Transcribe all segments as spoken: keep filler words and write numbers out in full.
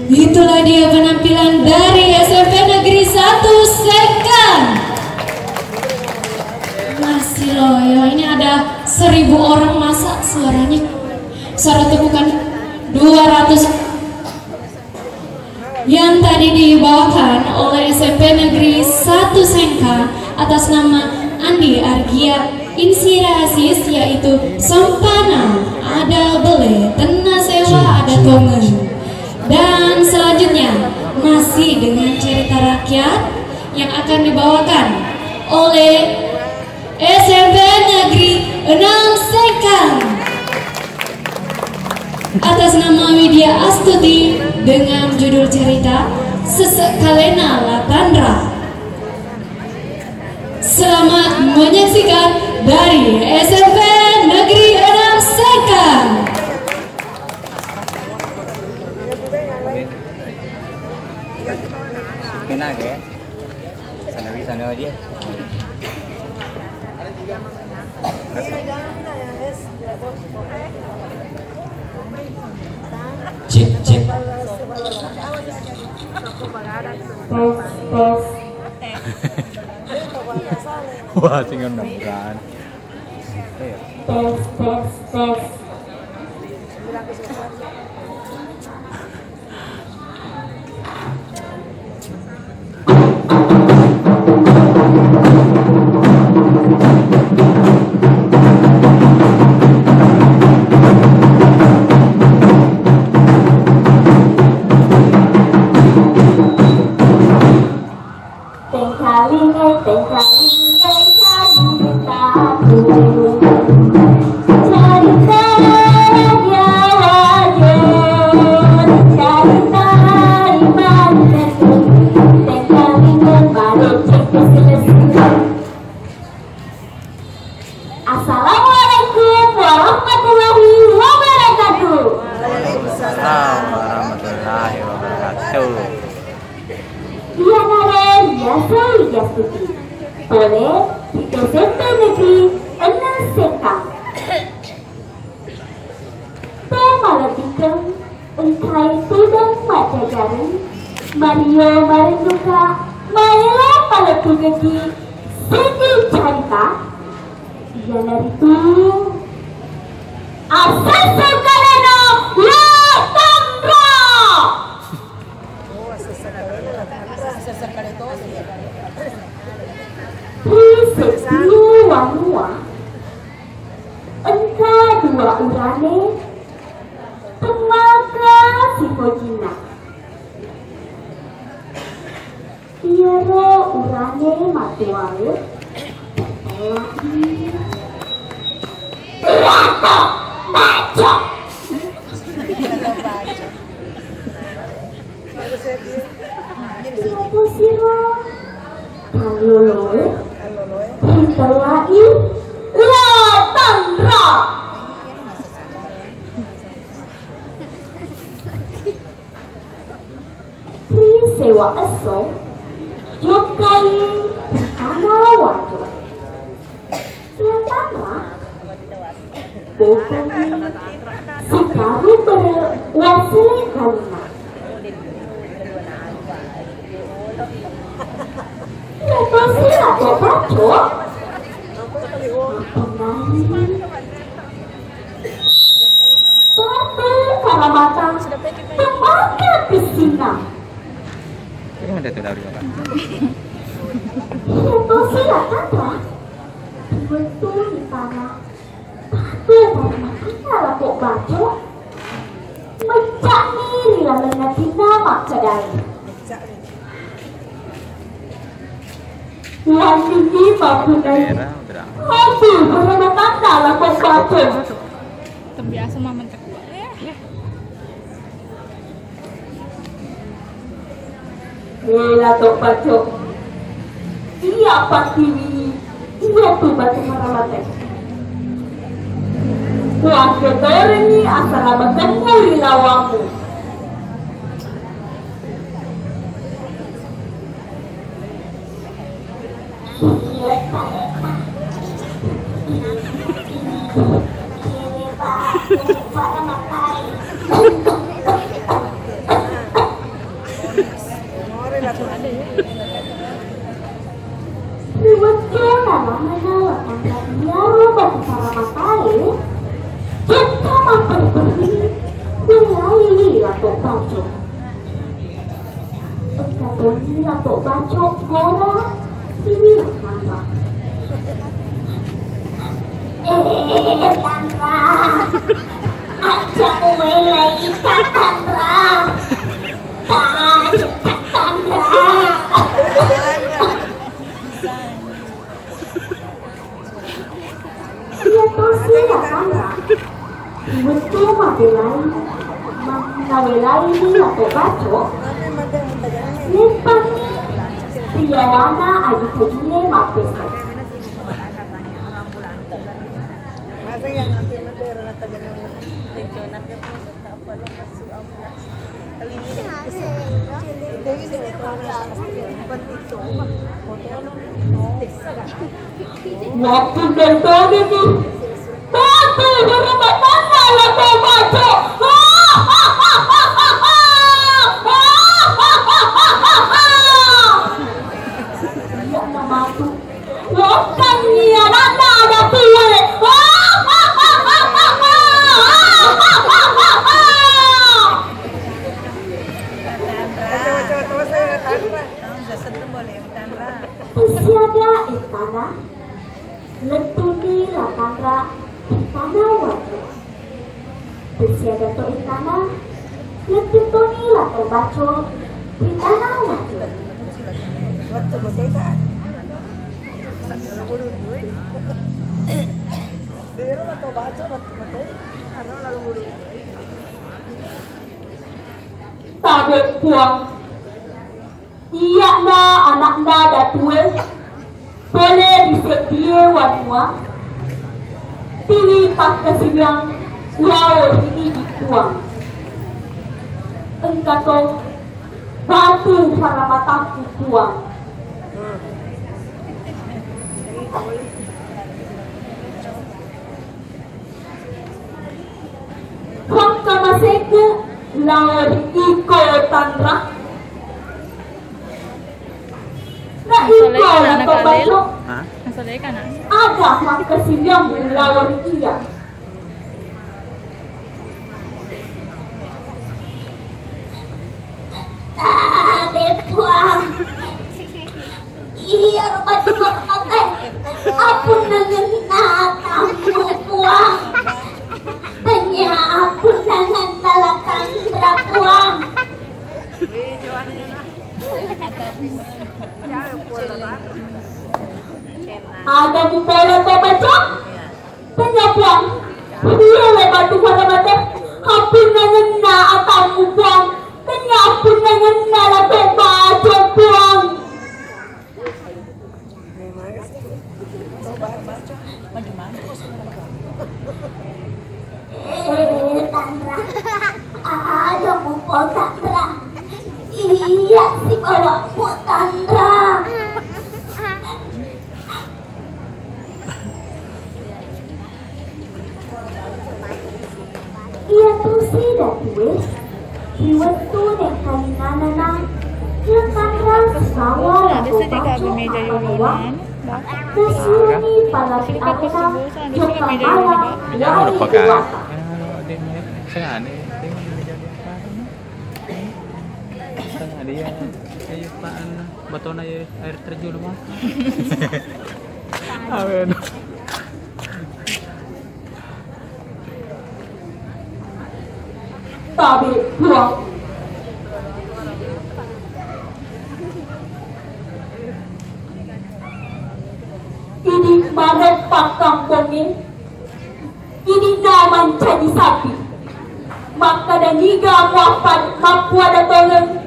Itulah dia penampilan dari S M P Negeri Satu Sengkang. Masih loyo, ini ada seribu orang, masa suaranya, suara tepukan dua ratus yang tadi dibawakan oleh S M P Negeri Satu Sengkang atas nama Andi Argia Insira Asis, yaitu Sempana, ada bele, tenna sewa, ada tongen. Dan selanjutnya, masih dengan cerita rakyat yang akan dibawakan oleh S M P Negeri Enam Sengkang atas nama Widya Astuti dengan judul cerita Sesek Kalena Latanra. Selamat menyaksikan dari S M P Negeri Enam Sengkang. Sana bisa, sana aja. Cek, cek. Tes, tes. Wah, sing enak, kan? Tes, tes, tes. Tengkalinga, tengkalinga, carita. Carita raja wajo, carita rimana tu. Tengkalinga, mare cek selesai. Assalamualaikum warahmatullahi wabarakatuh. Waalaikumsalam warahmatullahi wabarakatuh. Iyanaro riaseng Widya Astuti, pole ri S M P Negeri Enam Sengkang. To malebbikeng, engkai tudang majjajari, mario marennuka, maelo malebbikekki seddi carita, iyanaritu Assesseng Kalena Latanra. Ri seddi wanua engka dua urane temmaka sipojinna. Iyaro urane matuwae tella'i Lato Baco. Siapa siro kalloloe ditella'i Latanra. Ri sewa esso, jokkai ana wajo. Latanra, bokomi sikaru bere wasele kalima. Iya tosi Lato Baco. Apa nai? Batu karamatang tembaka pissinna. Ini ada tuh dari apa? Itu sila kata. Betul di tanah. Batu karamatang Lato Baco. Mencak ni ri lalenna tina makkedai. Wandingi mappunnai. Aduh, berapa tanda Lato Baco. Terbiasa mah mencekuk. Eh, Lato Baco. Iya patiwi. Iya tu batu maramateng. Kuakketorengi asalametemmu ri lawammu. Lato Baco. Engka toni Lato Baco gora sining Tanra. Eh, Tanra. Aja uwelai ita, Tanra. Tanra. Iya tosi Latanra. Wettu mabelai, ma-, nawelai ni Lato Baco, leppanni riyawana aju-ajunna mappesa. Mappun dan togeni. Tatu hormatanna Lato Baco. Iya, namatu. Wokkanni anakna ada tue. Siaga ettana, lettunni Latanra ri tana watu. Pessiaga to ettana, lettu toni Lato Baco ri tana watu. Tabe Puang. Iya'na ana'na datue pole ri seddie wanua, tiwi pakkasiwiang lao ri idi Puang. Engkato batu paramatakku Puang. Pakkamaseku lao ri iko Tanra. Na iko Lato Baco. Hah? Ada makkasiwiangmu lao ri iya. Tabe Puang. Iya, Bapak Timur Pantai. Ampun nangenna tamu Puang. Tanya ampun nangenna Latanra Puang. Ada di pola Bapak Cok. Tanya Puang, iya le batu pada mate, ampun nangenna atammu Puang, tanya ampun nangenna Lato Baco Puang. Eh, Tanra, aja mupo Tanra, iya sibawa mupo Tanra. Iya tosi datue, ri wettu nengkalinganana, Latanra sibawa Lato Baco appawa, nasiuni palapi arena jokka mala lari dewata. Sengaja dia, kayak apaan? Batona air, air terjun mah. Amin. Tabe Puang. Idi mare pakkampongnge. Ininna mancaji sapi. Makkeda niga muappa-, mappuada tongeng,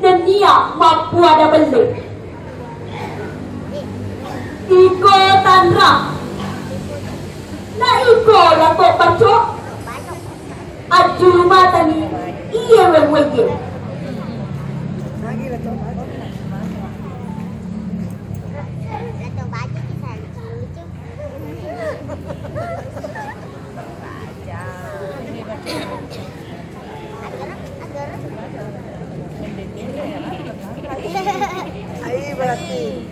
nennia mappuada belle. Iko Tanra, na iko Lato Baco, ajjulu matani iye wewweye. Ai, berarti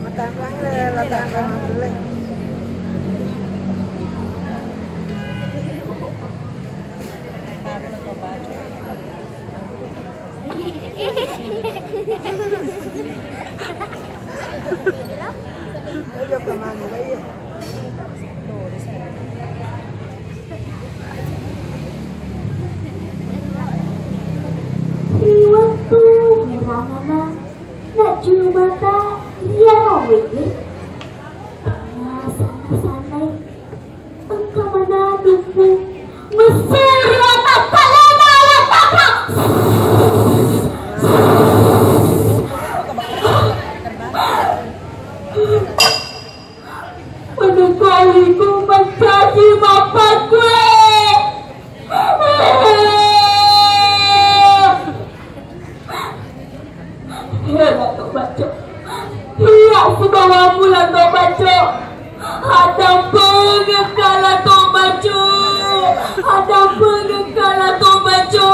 matanrang le, latanrang le. Ri wettu burangana najjulu mata ri iyaro wege, nasana-sanai engka manaduppu messuri watakkalena watakka. Menengkoliku mencaci mappakkue. Hela to baco. Iya sibawamu la to baco. Ada pengekala to baco. Ada pengekala to baco.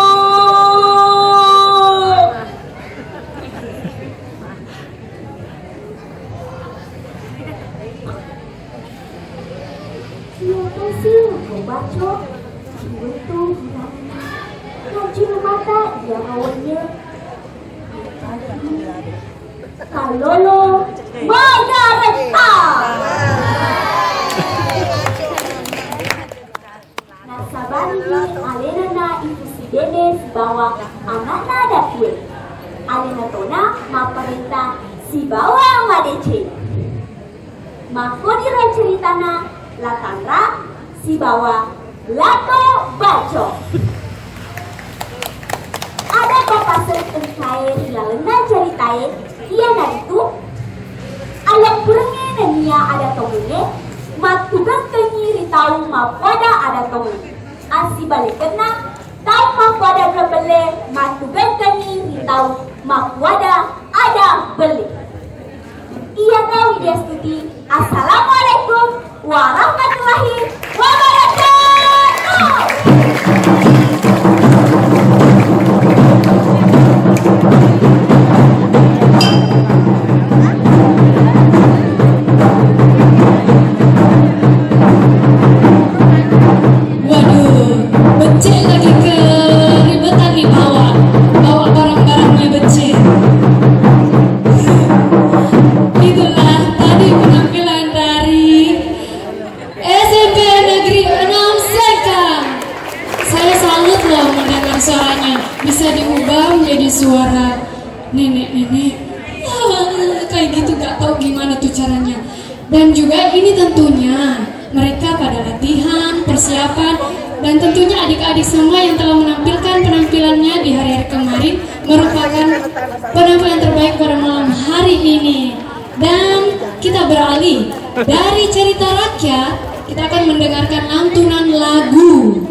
Iya kasi ko baco. Iwettu nanti mata iya rawanya. Kalolo magaretta. Nasabari alenana Ibu Sidene sibawa anakna Datue. Alena tona mapparenta sibawa madeceng. Makkoniro ceritana La Tanra sibawa La To Baco. Ada papaseng engkae ri lalenna ceritae, iyanaritu alleppurengnge nennia ada tongenge mattugengkengngi ri tau mappada ada tongeng. Assibalikenna, tau mappada gabelle mattugengkengngi ri tau mappada ada belle. Iya kau Widya Stuti. Assalamualaikum warahmatullahi wabarakatuh. Waduh, becek lagi keribetan nih bawa, bawa barang-barangnya becek. Itulah tadi penampilan dari S M P Negeri enam Sengkang. Saya salut loh mendengar suaranya, bisa diubah menjadi suara nenek-nenek. Wah, kayak gitu, gak tahu gimana tuh caranya. Dan juga ini tentunya mereka pada latihan, persiapan, dan tentunya adik-adik semua yang telah menampilkan penampilannya di hari-hari kemarin merupakan penampilan terbaik pada malam hari ini. Dan kita beralih dari cerita rakyat, kita akan mendengarkan lantunan lagu.